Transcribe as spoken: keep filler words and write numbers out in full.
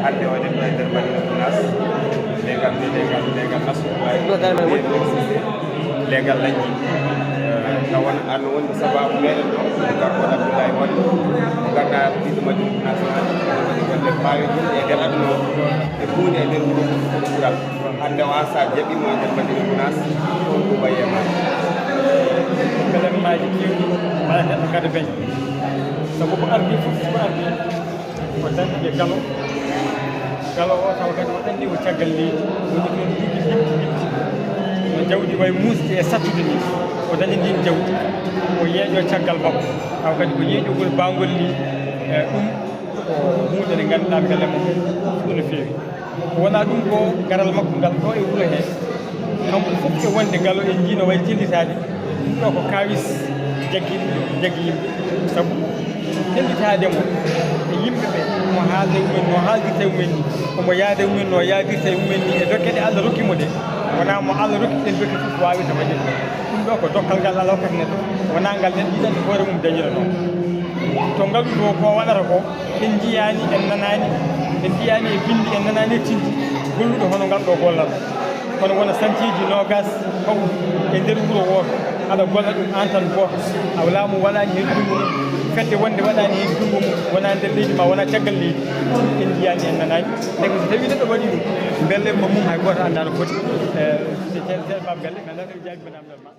Hannde o ɗen ɗo e nder Madina Gunaas, leegal nde, leegal, leegal nasu, leegal dañi. Eh, ka won, an woni sabaabu meɗen ɗo, gargol Abdoulaye Wade, mo ganduɗa ɓiɗɗo Madina Gunaas, woni golle baawe ɗum e nder aduna o, e buuni e nder wuro, wuro Ɓural. Hannde o an sa jaɓimo e nder Madina Gunaas, on ko wayi e ma. Mbeɗen maaji kewɗi, mbaɗa neɗɗo kadi beñ. Sabu ko ardi fof, ko ardi. Ko dañde galo. Galo o tawa kadi o ɗanni o caggal leydi. Woni toon duuɓi limti limti. No jawdi wayi muusde e sattude ni. O dañi ndin jawdi. O yeeƴo caggal makko. Tawa kadi ko yeeƴogol baangol ni. E ɗum ko huunde nde ngannduɗaa mbele mo ɗum no feewi. Ko wonaa ɗum ko garal makko ngal ɗo e wuro he. Kanko fof e wonde galo en njino wayi tellitaade. Ɗum ɗo ko kaawis jaggi, jaggi yimɓe. Sabu tellitaade mo e yimɓe ɓe, omo haalda e mumen, no haaldirta e mumen ni, omo yaada e mumen, no yaadirta e mumen ni, e dokke ɗe Allah rokki mo ɗe. Wonaa mo Allah rokki ɗen dokke fof waawirta waɗirde. Ɗum ɗo ko dokkal ngal Allah hokkata neɗɗo. Wonaa ngal neɗɗo yiɗande hoore mum dañira noon. To ngalu ɗo ko waɗata ko, en njiyaani, en nanaani, en njiyaani e binndi, en nanaani e tindi golluɗo hono ngal ɗo gollal. Kono wona santiiji noogas fawɗi e nder wuro wooto, aɗa golla ɗum aan tan gooto. Awa laamu waɗaani heen junngo mum, fedde wonde waɗaani heen junngo mum, wonaa nder leydi ma, wonaa caggal leydi. En njiyaani, en nanaani. Ndeke so tawii neɗɗo waɗii ɗum, mbelle mo mum hay gooto anndaa no foti. Eh, Ceerno Ceerno Pape Galle, mi anndaa so mi jaabima namdal ma.